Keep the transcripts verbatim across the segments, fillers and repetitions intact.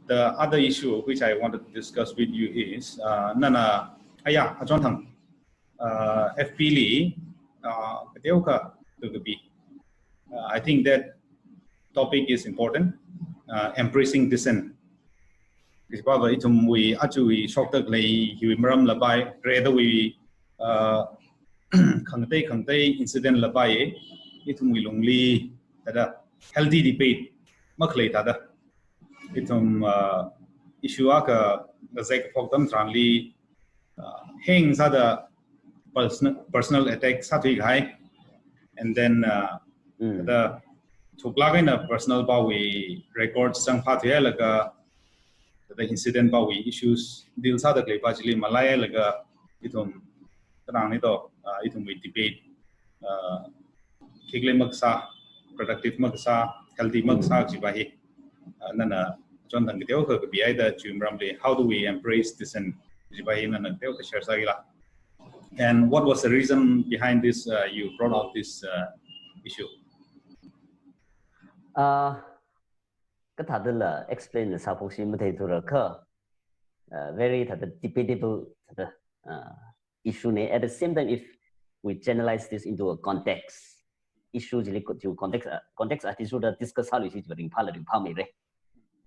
The other issue which I wanted to discuss with you is, uh, nana, ah, yeah, achonthang, uh, F B li, uh, kateokha kakapi. Uh, I think that topic is important, uh, embracing dissent. Kipava ithumwui, achuwui shoktak lei, hiwui maram lapai, redawui, uh, khangatei khangatei incident lapai, ithumwui lungli, thāda healthy debate makhalei thāda. Ithum, uh, issue akha ngazek phok atam tharanli, uh, heng sāda personal, personal attack sāthui kahai. And then, uh, Mm. thāda thuklak eina personal pawui records zangphāthuilaga, thāda incident pawui issues deal sāda khalei pa chili malailaga, ithum, tanang ni to, uh, ithumwui debate, uh, khikhalei makasā, productive makasā, healthy makasā Mm. kaji pa hi, uh, nana achonthang kateokha kapi haida chiwui maramli, how do we embrace dissent kaji pa hi nana kateokha share sākila. And what was the reason behind this, uh, you brought out this, uh, issue? Uh, kathādala explain sāphoksi matheithura kha, uh, very thāda debatable thāda, uh, issue ne. At the same time, if we generalize this into a context, issue chili ko-, chiwui context, uh, context athishurda discuss sāluisi chiva ringphāla ringphāmeira.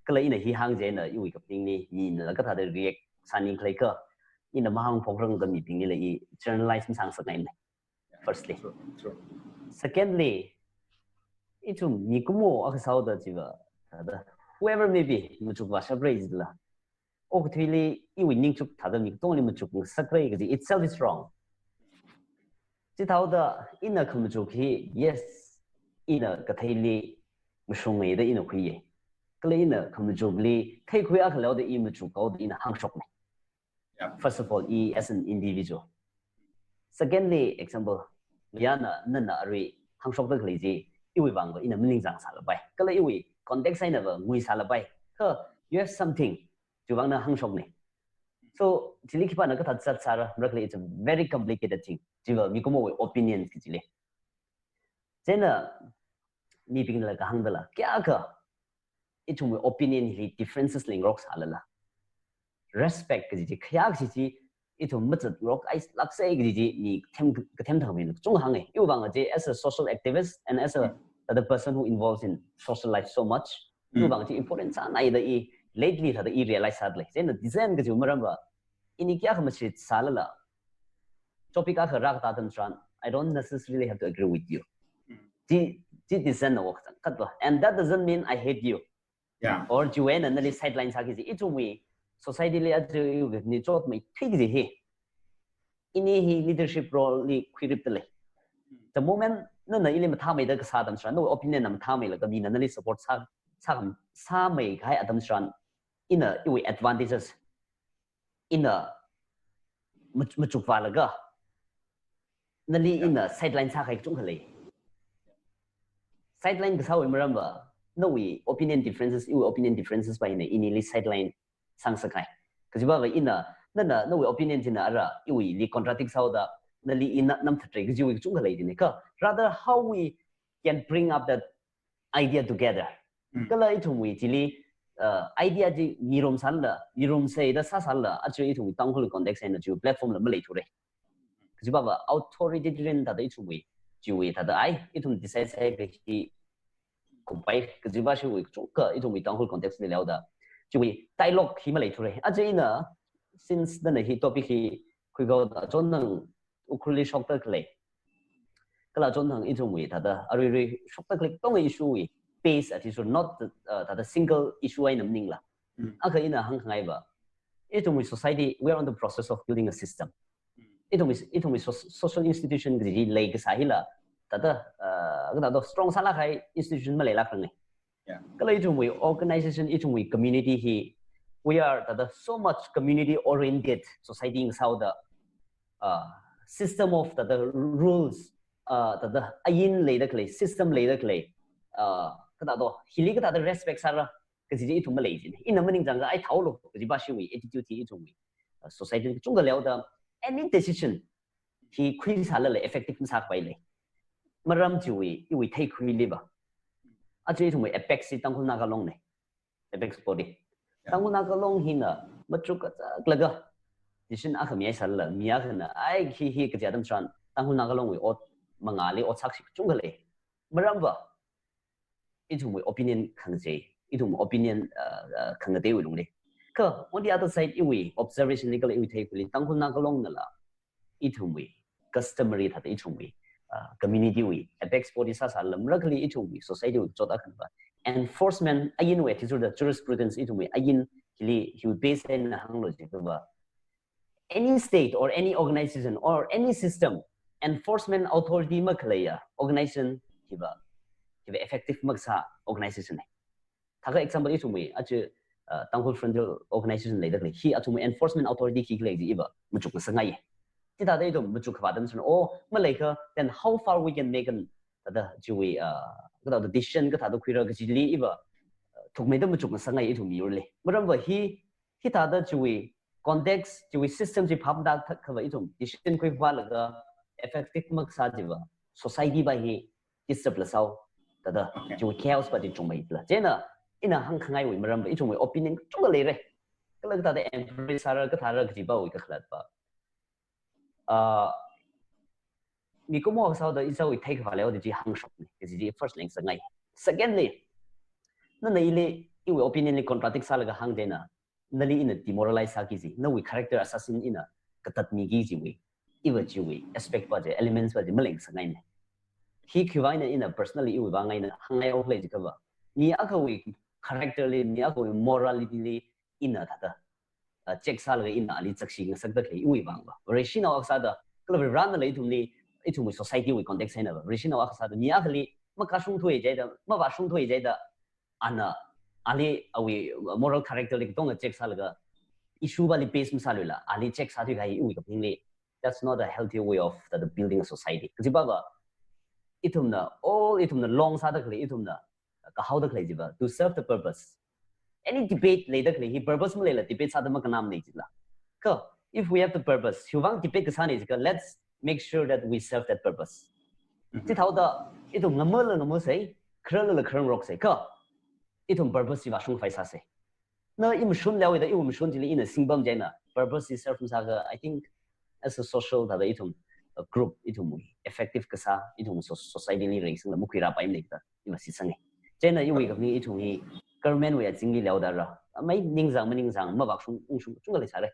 Kala ina hi hāng chieina iwui kaphaningli, minala kathāda react sāning khalei kha, ina mahāngphokrang kha mibingnila i generalize masāngasakngaimana. Firstly. True, true. Secondly, ithum mikumo akha sāhaoda chiva, thāda, whoever may be, machuk vāshapra jila, okathuili iwui ningchuk thāda mi katongli machukngasakra kaji itself is wrong. Chithāhaoda ina khamachuk hi, yes, ina katheili mashunga da ina khuiya. Kala ina khamachukli theikhui akha leoda i machukhaoda ina hāngshokna. Yeah. First of all, i as an individual. Secondly, example, mayarna nana arui hāngshokda khalei chi, iwui vangva ina maningchāng sālapai. Kala iwui context einava ngui sālapai. Kha, you have something, chiwui vang na hāngshokna. So, chili khipāna kathā zatsāra, marakli, it's a very complicated thing. Chiva mikumowui opinion kajili. Chieina, mibingla kahāngdala, kayākha ithumwui opinion hili differences leingarok sālala, respect kaji chi, khayākha chi chi, ithum mazatngarok ai laksai kaji chi, mi kathem, kathem thangmeina kachungkha hānga. Iwui vang chi, as a social activist and as a, Mm. the person who involves in social life so much, iwui Mm. vang chi important sānai da i, lately thāda i realize sādalei. Chieina dissent kaji maramva, ini kayākha mashit sālala, topic akha rākatā atam tharan, I don't necessarily have to agree with you. Mm. Chi, chi dissent na wok tang, khat va. And that doesn't mean I hate you. Yeah. Or chiwui eina nali sideline sāki kaji, ithumwui society li aja iwui ni chotmeithui kaji hi, ini hi leadership role li khuiripdalei. The moment nana ili mathāmeida kasā atam tharan, nawui opinion na mathāmeilaga mina nali support sā, sā, sāmeikahai atam tharan, ina iwui advantages ina mach-, machukvālaga, nali Yeah. ina sideline sākahai kachungkha lei. Sideline kasāwui maramva, nawui opinion differences, iwui opinion differences pa ina inili sideline sāngasakngai. Kajipava ina, nana, nawui opinion china ara, iwuili contradict sāhaoda, nali ina namthatra kajiwui kachungkha lei jina. Kha, rather how we can bring up that idea together. Mm. Kala ithumwui chili, uh, idea chi mirum sālala, mirumsei da sāsālala, aja ithumwui Tangkhul context eina chi platform la maleithura. Kajipava authoritarian thāda ithumwui, chiwui thāda ai, ithum decide sāki kaji kupai, kajiva chiwui kachungkha ithumwui Tangkhul context li leoda. Chiwui dialogue hi maleithura. Aja ina, since nana hi topic hi khuikahaoda, chonnang Ukhrulli shokda khalei. Kala chonnang ithumwui thāda, aruirui shokda khalei katonga issue wui base athishur, not the, uh, thāda single issue eina maningla. Mm. Akha ina hāngkhangaiva, ithumwui society, we are on the process of building a system. Mm. Ithumwui, ithumwui so-, social institution kaji leikasā hila, thāda, uh, kathāda strong sālākkahai institution maleilākranga. Yeah. Kala ithumwui organization, ithumwui community hi, we are thāda so much community oriented society ngasāhaoda, uh, system of thāda rules, uh, thāda ain leida khalei, system leida khalei, uh, kathāda, hili kathāda respect sāra, kaji chi ithum malei jina. Ina maningchāngkha ai thāhaolu, kajiva chiwui attitude hi ithumwui, uh, society kachungkha leoda, any decision hi khuisālala effective masākapailei. Maram chiwui, iwui theikhuiliva. Aja ithumwui apex chi Tangkhul Naga Long na. Apex body. Tangkhul Naga Long hina machuk kachaklaga decision akha mihaisālala, mi akhana ai hi hi kaja atam tharan Tangkhul Naga Longwui ot mangāli ot sakshi kachungkha lei. Maramva ithumwui opinion khangachei, ithum opinion, uh, uh, khangateiwui lungli. Kha on the other side, iwui observation li kala iwui theikhuili Tangkhul Naga Longnala ithumwui customary thāda ithumwui, uh, community wui apex body sāsālala, marakhali ithumwui society wui chot akhanva enforcement ainwui athishurda jurisprudence ithumwui ain hili hiwui base eina hānglu jiakhava, any state or any organization or any system enforcement authority makhaleiya organization hiva, hiva effective makasā organization ne. Thākha example ithumwui aja, uh, Tangkhul Frontier Organization leidakhalei hi athumwui enforcement authority khi khalei chi iva machuk ngasakngai. Chithāda ithum machuk khavā atam tharan, oh, maleikha, then how far we can make an, thāda chiwui, uh, kathāda decision kathāda khuira kachili iva, uh, thukmeida machuk ngasakngai ithum miyurli. Maramva hi, hithāda chiwui context, chiwui system chi phaptāda khava ithum decision khuivālaga effective makasā chiva society va hi disturb lasāo, thāda, okay, chiwui chaos va chi chungmeila. Chieina ina hāngkhangaiwui maramva ithumwui opinion chungkha leira. Kala kathāda embrace sāra, kathāra kajivawui kakhalatva, uh, mikumo sāoda ishāwui theikhavā leihaoda chi hāngshokne kaji chi first li ngasakngai. Secondly, nana ili iwui opinion li contradict sālaga hāng chieina, nali ina demoralize sāki kaji, nawui character assassin ina katatmiki kajiwui, iva chiwui aspect va chi, elements va chi maleingasakngaine. Hi khiwui vang eina ina personally iwui vang eina hāngngai haokhalei jiakhava, mi akhawui character li, mi akhawui morality li ina thāda, uh, check sālaga ina ali chakshi ngasakdakhalei iwui vangva, Vareshinao akha sāda, kala Varenala ithumli, ithumwui society wui context einava, Vareshinao akha sāda mi akhali makashungthui jihaida, mavāshungthui jihaida, ana, ali awui moral character li katonga check sālaga, issue vali base masāluila ali check sāthui kahai iwui kaphaningli, that's not a healthy way of the, the building a society. Kajivava, ithumna, all ithumna long sādakhalei, ithumna kahaodakhalei chiva to serve the purpose. Any debate leidakhalei hi purpose maleila debate sāda makannamane jila. Kha, if we have the purpose, hiwui vang debate kasāne jiakha, let's make sure that we serve that purpose. Mhm. Chithaoda ithum ngamala ngamasei, khararlala khararroksei, kha ithum purpose chi vāshung khavai sāsei. Na imashun leihaoda, imashun chili ina singpam chieina purpose chi serve masākha, I think as a social thāda ithum, uh, group, ithum effective kasā, ithum so-, society li reisangla makhuirāpaimane da ima shitsange. Chieina iwui kaphaning ithum hi government wui azingli leihaoda ra, mai ningzang maningzang mavāshung ungshung chungkha leisāra.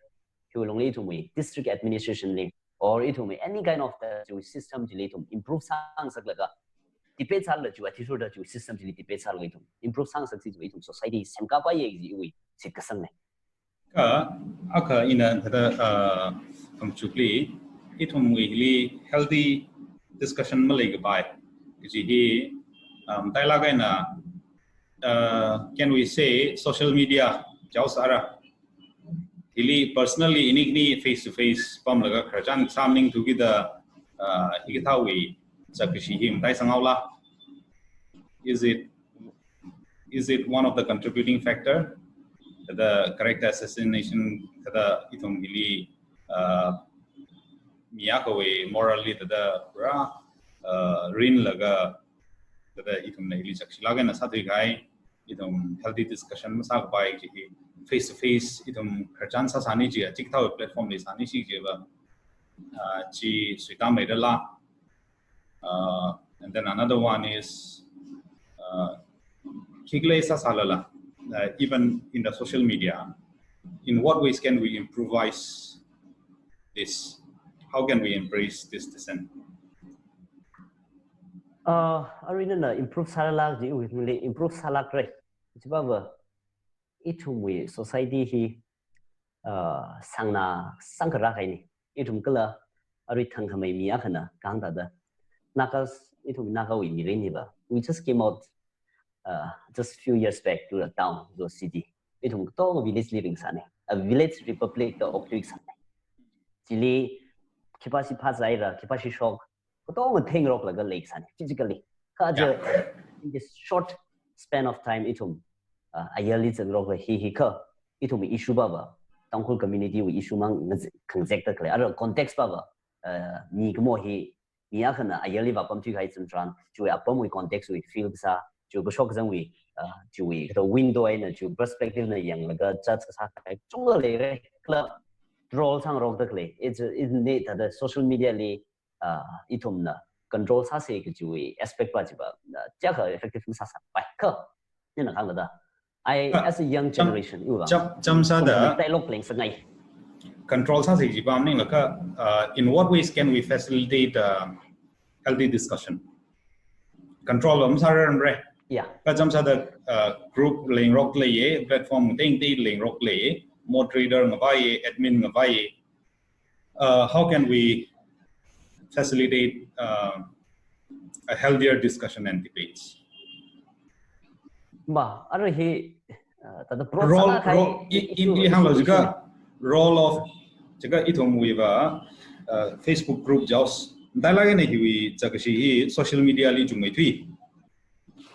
Hiwui lungli ithumwui district administration li, or ithumwui any kind of the chiwui system chili ithum improve sāngasaklaga, debate sālala chiwui athishurda chiwui system chili debate sālaga ithum improve sāngasaksi chiwui ithum society semkapaiye kaji iwui shitkasangne. Kha, akha ina thāda, uh, khamachukli, ithumwui hili healthy discussion maleikapai kaji hi, um, tailāk eina, uh, can we say social media jaosāra. Hili personally ini khani face to face pamlaga khararchan sāmaningthuki da, uh, hikathāwui chakkashi hi mataisanghaola. Is it, is it one of the contributing factor? Thāda character assassination, thāda ithum hili, uh, mi akhawui morally thāda pura, uh, rinlaga, thāda ithumna hili chakshilāk eina sāthui kahai, ithum healthy discussion masākapai kaji hi face to face ithum khararchan sāsāni jiakha, chikathāwui platform li sāni jiakhava, uh, chi suitāmeidala. Uh, and then another one is, uh, khikhalei sāsālala, uh, even in the social media, in what ways can we improvise this? How can we embrace this dissent? Uh, arui nana improve sālala jiwui, nali improve sālākra. Chipava, ithumwui society hi, uh, sāngna sāngkharā kahaine. Ithum kala arui thangkhamei mi akhana kahāng thāda, Nagas, ithum Nagawui mirin hiva, we just came out, uh, just few years back to the town, to the city. Ithum katonga village li ringsāne. A village republic da okthuisāne. Chili khipāshi phāzāra, khipāshi shok, katonga thengroklaga leisāne, physically. Kha aja, yeah, in this short span of time, ithum, uh, ayarli zangrokla hi hi kha, ithum issue pava, Tangkhul community wui issue mang ngaz-, khangazekdakhalei. Ara context pava, uh, mikumo hi, mi akhana ayarli vāpamthui kahai chitharan, chiwui apamwui context wui feel kasā, chiwui kashok kazangwui uh, chiwui kathā window eina chiwui perspective na yanglaga judge kasā kachungkha leira. Kala troll sāngarokda khalei. It's, it's ni thāda social media li, uh, ithumna control sāsa kajiwui aspect pa chiva, uh, chiyākha effective masāsāpai. Kha, nina kahāng thāda. I, Ah, as a young cham-, generation, iwui vang. Cham, cham sāda. Dialogue leng sāngai. Control sāsa kaji pa maningla kha, uh, in what ways can we facilitate, uh, healthy discussion? Control va masārar, right? Yeah. Kha cham sāda, uh, group lengrok leiya, platform tengteng lengrok leiya, moderator ngavaiya, admin ngavaiya. Uh, how can we facilitate, uh, a healthier discussion and debates? Ma, arui hi, uh, thāda pro role, sālāk hai role, i-, issue, in, i issue, hānglo jiakha, issue. Role of, jiakha ithumwui va, uh, Facebook group jaws. Dialogue na hiwui jiakha kashi hi social media li chungmeithui.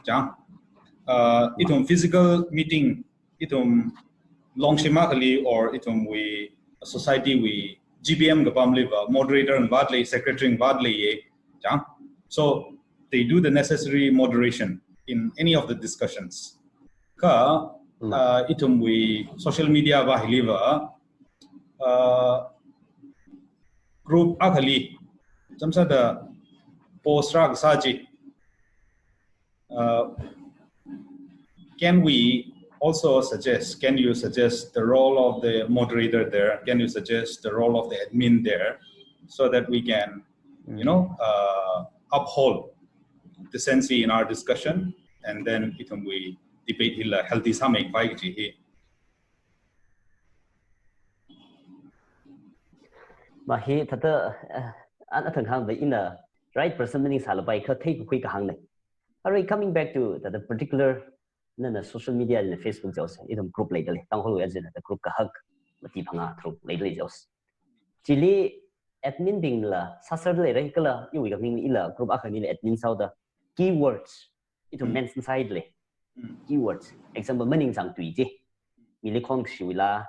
Chang. Uh, ithum physical meeting, ithum longshim akhali or ithumwui society wui G B M kapam li va, moderator ngavāda lei, secretary ngavāda leiya. Chang. So they do the necessary moderation in any of the discussions. Kha, Mm. uh, ithumwui social media va hili va, uh, group akhali, cham sāda post rākasā chi, uh, can we also suggest, can you suggest the role of the moderator there? Can you suggest the role of the admin there so that we can, you know, uh, uphold decency in our discussion, and then ithumwui debate hila healthy sāmeikhavai kaji hi. Ma hi thāda, uh, an athang hāngda ina right person maningsālapai kha theikakhui kahāng lei. Arui coming back to thāda particular nana social media na Facebook jaws, ithum group leida lei, Tangkhulwui ajina thāda group kahak mati phangā tharuk leida lei jaws. Chili admin bingla sāser leira kala iwui kaphaning ila group akhanila admin sāhaoda keywords ithum Mm. mention sāhaida lei. Mm. Keywords. Example, maningchāng tui chi. Mili khon kashiwuila,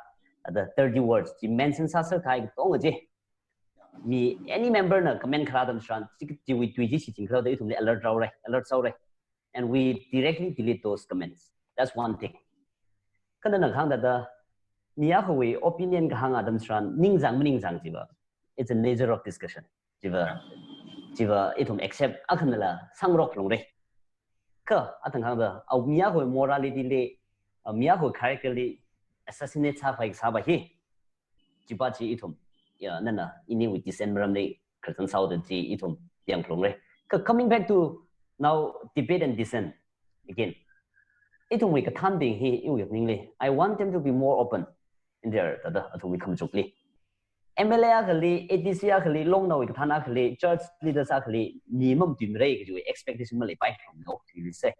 thāda thirty words chi mention sāser kahai katonga chi. Mi any member na comment kharā atam tharan, chi, chiwui tui chi shichin kharāda ithumli alert rāhaora, alert sāhaora. And we directly delete those comments. That's one thing. Kha nana kahāng thāda, mi akhawui opinion kahāng atam tharan, ningchāng maningchāng chiva, it's a nature of discussion. Chiva, chiva ithum accept akhanala sāngarok longre. Kha, athang hāngda, a mi akhawui morality li, a mi akhawui character li assassinate sāpai kasā va hi. Chiva chi ithum, ya, nana, iniwui dissent maramli khararchan sāhaoda chi ithum yangphalungra. Kha coming back to now debate and dissent again. Ithumwui kathānbing hi iwui ningli, I want them to be more open in their, thāda, athumwui khamachukli. M L A akhali, A D C akhali, longnaowui kathān akhali, church leaders akhali, mi mamatuimara kajiwui expectation maleipai, no, tui se.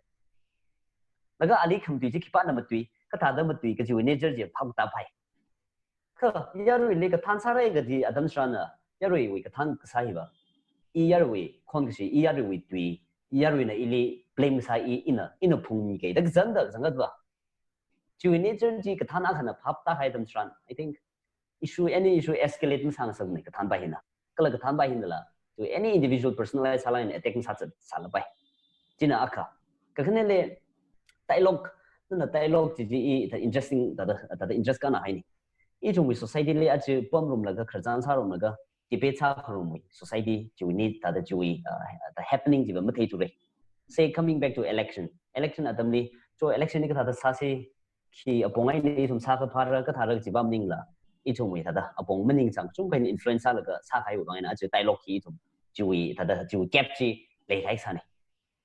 Laga ali khamatui chi khipāna matui, kathāda matui kajiwui nature chi phap tāpai. Kha, yaruili kathān sāra kaji atam tharan, yaruiwui kathān kasā hiva, i yaruiwui khon kashi, i yaruiwui tui, i yaruina ili blame sā, i ina, ina phungmi kei, da kazang da kazang katva. Chiwui nature chi kathān akhana phap tāhai atam tharan, I think, issue, any issue escalate masāngasakmana kathānpa hina. Kala kathānpa hinala, to any individual personalize sālaga attack masā sālapai. China akha. Kakhaneli dialogue, nana dialogue chi chi i thāda interesting, thāda, thāda interest kana haini. Ithumwui society li aja pamrumlaga, khararchan sārumlaga, debate sākharumwui society chiwui ni thāda chiwui, uh, the happening chiva matheithura. Say, coming back to election. Election atamli, cho election ni kathāda sāsi, khi apong eina ithum sākha phāra, kathāra kajiva maningla, ithumwui thāda apong maningchāng kachungkha eina influence sālaga sākahaiwui vang eina aja dialogue hi ithum chiwui thāda chiwui gap chi leihai sāni.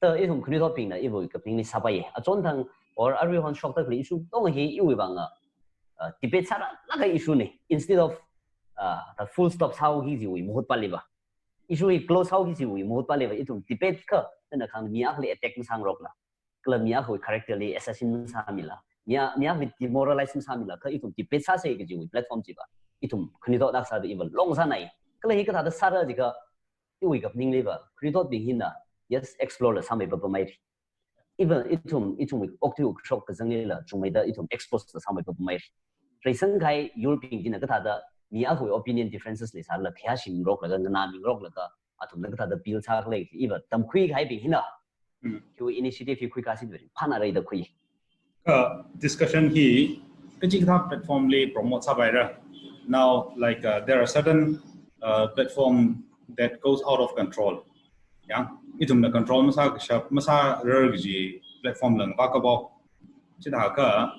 Thāda ithum khanuithotbingna iwui kaphaningli sāpaiya. Achonthang or aruihon shokda khalei issue katonga hi iwui vanga, uh, debate sāralaga issue ni. Instead of, uh, the full stop sāhaoki kajiwui mahutpaliva, issue hi close sāhaoki kajiwui mahutpaliva, ithum debate kha, nana kahāng mi akhali attack masāngarokla, kala mi akhawui character li assassin masāmila, mi a, mi akhali demoralize masāmila, kha ithum debate sāsa kajiwui platform chiva ithum khanuithot akha sāda iva long sānai. Kala hi kathāda sāra jiakha, iwui kaphaningliva, khanuithotbing hina, yes, explore la sāmei papamei. Even ithum, ithumwui okthui okshok kazanglila chungmeida ithum expose la sāmei papamei. Reisangkahai yurbing china kathāda mi akhawui opinion differences leisālala khayāshimngaroklaga, nganāmingaroklaga, athumna kathāda build sākhala, iva tamkhuikahaibing hina, Hmm. Chiwui initiative hi khuikāsi da phānāra da khui. Ka discussion hi kachikathā platform li promote sāpaira. Now, like, uh, there are certain, uh, platform that goes out of control. Ya, ithumna control masākashap, masārar kaji platform lang pa kapao. Chithākha,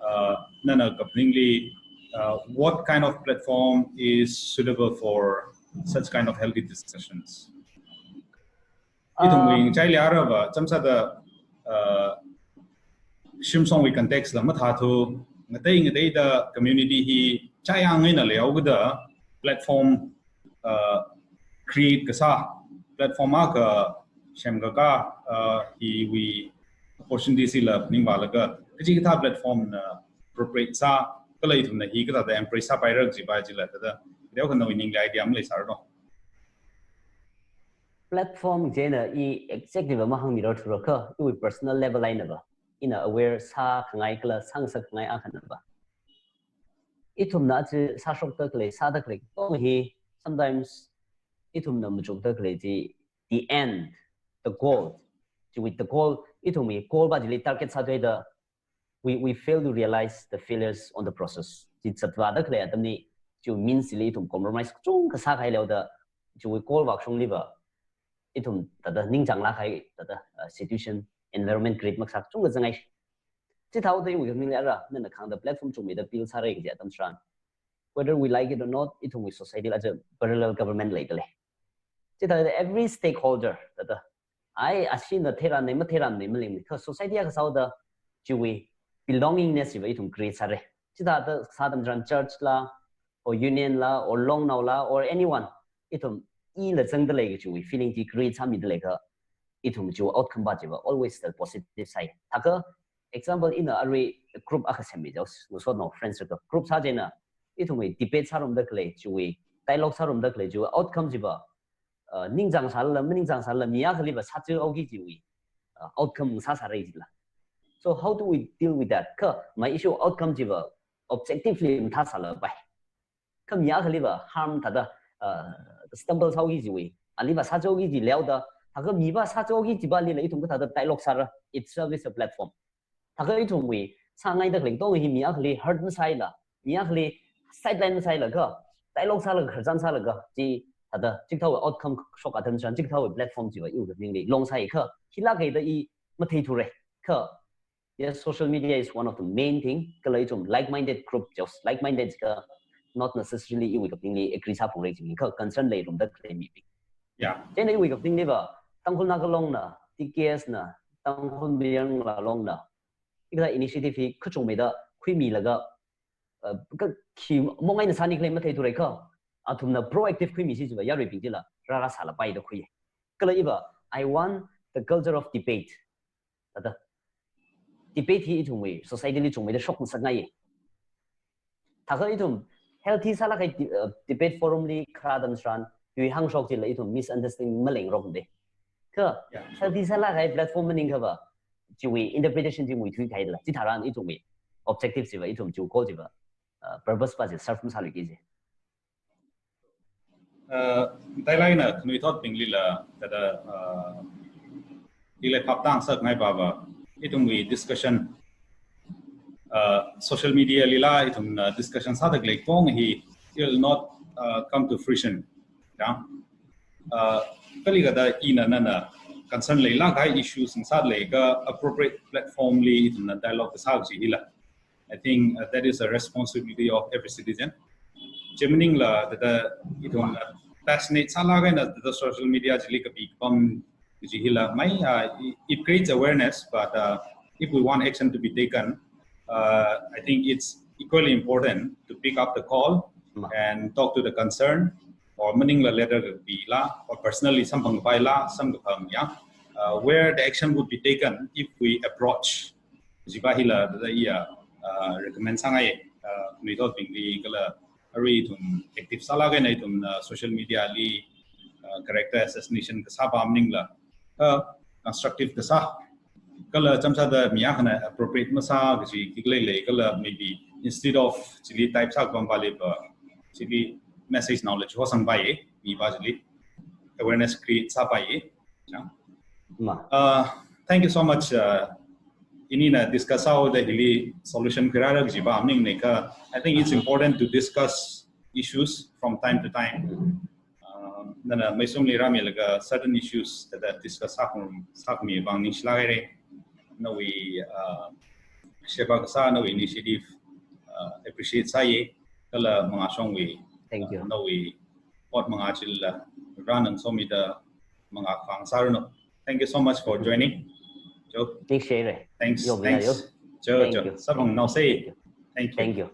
uh, nana kaphaningli, uh, what kind of platform is suitable for such kind of healthy discussions? Ithumwui, ah, ngachaili arava, chāmsāda, uh, shimsongwui context la mathāthu, ngatei ngateida community hi chāyang eina leihaokida platform, uh, create kasā, platform akha semkakā, uh, hiwui opportunity chila ningvālaga, kachikathā platform na appropriate sā, kala ithumna hi kathāda embrace sāpaira kajipa chila thāda, deo khanawui ningli idea maleisāra no. Platform chieina i exactly va mahāngmirar thura kha, iwui personal level einava. Ina aware sākhangai kala sāngasakngai akhanava. Ithumna chi sāshokda khalei, sāda khalei, tong hi, sometimes ithumna machukda khalei chi, the end, the goal. Chi with the goal, ithumwui goal pa chili target sāthuida, we, we fail to realize the failures on the process. Chi zatvāda khalei atamli, chi means chili ithum compromise kachungkha sākahai leoda, chiwui goal vākashungliva, ithum thāda ningchānglāk kahai, thāda, uh, situation, environment create makasā kachungkha zangai. Chithāhaoda iwui kaphaningli ara, nana kahāngda platform chungmeida build sāra kaji atam tharan, whether we like it or not, ithumwui society la aja parallel government leidalei. Chithāda every stakeholder, thāda, ai, ashina theiranei, matheiranei, malingmei, kha society akha sāhaoda, chiwui belongingness chiva ithum create sāra. Chithāda sā atam tharan church la, or union la, or longnao la, or anyone, ithum ila zangdalei kajiwui feeling chi create sāmidalei kha, ithum chiwui outcome pa chiva always the positive side. Thākha, example, ina arui group akha semmi jaos, ngasotnao friend circle. Group sā chieina, ithumwui debate sārumda khalei, chiwui dialogue sārumda khalei, chiwui outcome chiva, uh, ningchāng sālala, maningchāng sālala, mi akhaliva sāchao haoki chiwui, uh, outcome sāsāra jila. So how do we deal with that? Kha, my issue outcome chiva, objectively mathāsālapai. Kha mi akhaliva harm thāda, uh, stumble sāhaoki chiwui, aliva sāchao haoki ji leoda, thākha miva sāchao haoki jivalila ithum kathāda dialogue sāra, it serves a platform. Thākha ithumwui sāngaida khalei tong hi mi akhali hurt masāla, mi akhali sideline masāla kha, dialogue sālaga, khararchan sālaga, chi thāda, chikathāwui outcome shok atam tharan, chikathāwui platform chiva iwui kaphaningli longsai kha, hilāk kahai da i matheithura kha. Yes, social media is one of the main thing. Kala ithum like-minded group, just like-minded kha, not necessarily iwui kaphaningli agree sāphalungra jiming kha, concern leirumda khalei mibing. Yeah. Chieina iwui kaphaningliva, Tangkhul Naga Long na, T K S na, Tangkhul Mayar Long na, ikathā initiative hi kachungmeida khuimilaga, uh, ka khi mong eina sāni khalei matheithura kha, athumna proactive khuimisi chiva yaruibing chila rāra sālapai da khui. Kala iva, I want the culture of debate. Thāda, debate hi ithumwui society li chungmeida shokngasakngai. Thākha ithum healthy sālāk kahai de-, uh, debate forum li kharā atam tharan, tui hāngshok chila ithum misunderstanding malengrok de. Kha, yeah, sure, healthy sālāk kahai platform maningkhava, chiwui interpretation chi muithui kahaila. Chitharan ithumwui objective chiva, ithum chiwui goal chiva, uh, purpose pa chi serve masāluiki ji. Uh, tailāk eina khanuithotbinglila, thāda, uh, ilei phaptāngasakngai pava, ithumwui discussion, uh, social media lila ithum, uh, discussion sāda khalei tong hi, it will not, uh, come to fruition. Yeah? Uh, kali kathāda ina nana concern leilāk kahai issues sāda leiakha appropriate platform li ithumna dialogue sā kaji hila. I think, uh, that is a responsibility of every citizen. Chi maningla, thāda, ithum, uh, passionate sālāk eina, thāda social media chili kapi kapam kaji hila mai, uh, it, it creates awareness, but, uh, if we want action to be taken, uh, I think it's equally important to pick up the call, mm, and talk to the concern, or maningla letter kapila, or personally samphangpaila, samkaphang, yeah, uh, where the action would be taken if we approach. Chiva hila thāda iya, uh, recommend sāngai, uh, khanuithotbingli kala arui ithum active sālāk eina ithum, uh, social media li, uh, character assassination kasā pa maningla, uh, constructive kasā. Kala chāmsāda mi akhana appropriate masā kaji khi khalei lei kala maybe instead of chili type sākapam pali pa, chili message naole chihosangpai, mi pa chili awareness create sāpai. Yeah. Ma. Uh, thank you so much. Uh, inina discuss haoda hili solution khuirāra jiba amning ne ka. I think it's important to discuss issues from time to time. Uh, nana Meisumli rāmilaga certain issues that discuss sākhum sākhumi vang ningshilāk haira. Nawui uh, sheba kasā, nawui initiative uh, appreciate sāya. Kala mangāshongwui, Thank you. Nawui ot mangā chila rānang somida mangā khang sāranu. Thank you so much for joining. Jo, Ningshi haira. Thanks. Yo, Thanks. Yo. Jo, Thank Jo. You. Sabang nao sai. Thank you. Thank you.